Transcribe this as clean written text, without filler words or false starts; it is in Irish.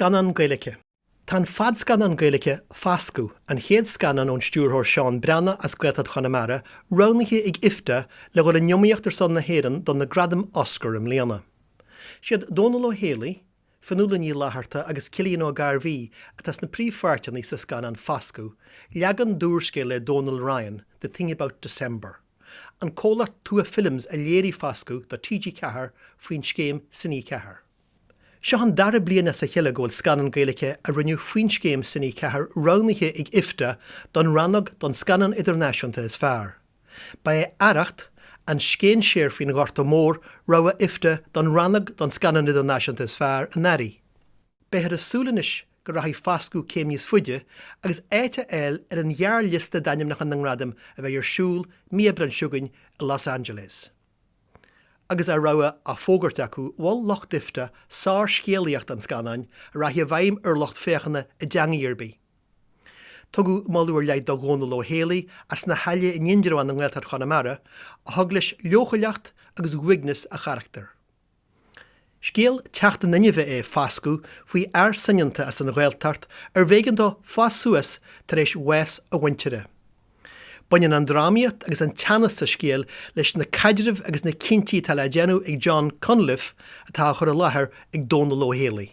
Scannán Gaeilge. Tá an fadscannán Gaeilge Fascadh, an chéad scannán ón stiúrthóir Seán Breathnach as Gaeltacht Chonamara, roghnaithe ag IFTA le dhul in iomaíocht ar son na hÉireann do na Gradaim Oscar i mbliana. Siad Dónal Ó Héalaí, Fionnuala Ní Fhlatharta agus Cillian Ó Gairbhí atá sna príomhpháirteanna sa scannán Fascadh, leagan d'úrscéal le Dónal Ryan, The Thing About December. An comhlacht Tuath Films a léirigh Fascadh do TG4 faoin scéim Cine 4. Seo an dara bliain as a chéile go bhfuil scannán Gaeilge a rinneadh faoin scéim Cine 4 roghnaithe ag IFTA don rannóg don Scannán Idirnáisiúnta is Fearr. Ba é Arracht, an scéinséir faoin Ghorta Mór, rogha IFTA don rannóg don Scannán Idirnáisiúnta is Fearr anuraidh. Beifear ag súil anois go rachaidh Fascadh céim níos faide agus áit a fháil ar an ghearrliosta d'ainmneacha na ngradam a bheidh ar siúl mí Aibreáin seo chugainn i Los Angeles. Agus a rogha á fógairt acu, mhol lucht IFTA sárscéalaíocht an scannáin, a rachaidh i bhfeidhm ar lucht féachana i dteangaidh ar bith. Tugadh moladh ar leith do Dhónal Ó Héalaí as na hAille in Indreabhán i nGaeltacht Chonamara, a thug leis leochaileacht agus uaigneas a charachtair. Scéal teacht in inmhe é Fascadh faoi fhear soineanta as an Ghaeltacht arbh éigean dó fás suas tar éis bhás a mhuintire. Baineann an drámaíocht agus an teannas sa scéal leis na caidrimh agus na cinntí atá le déanamh ag John Cunliffe atá á chur i láthair ag Dónal Ó Héalaí.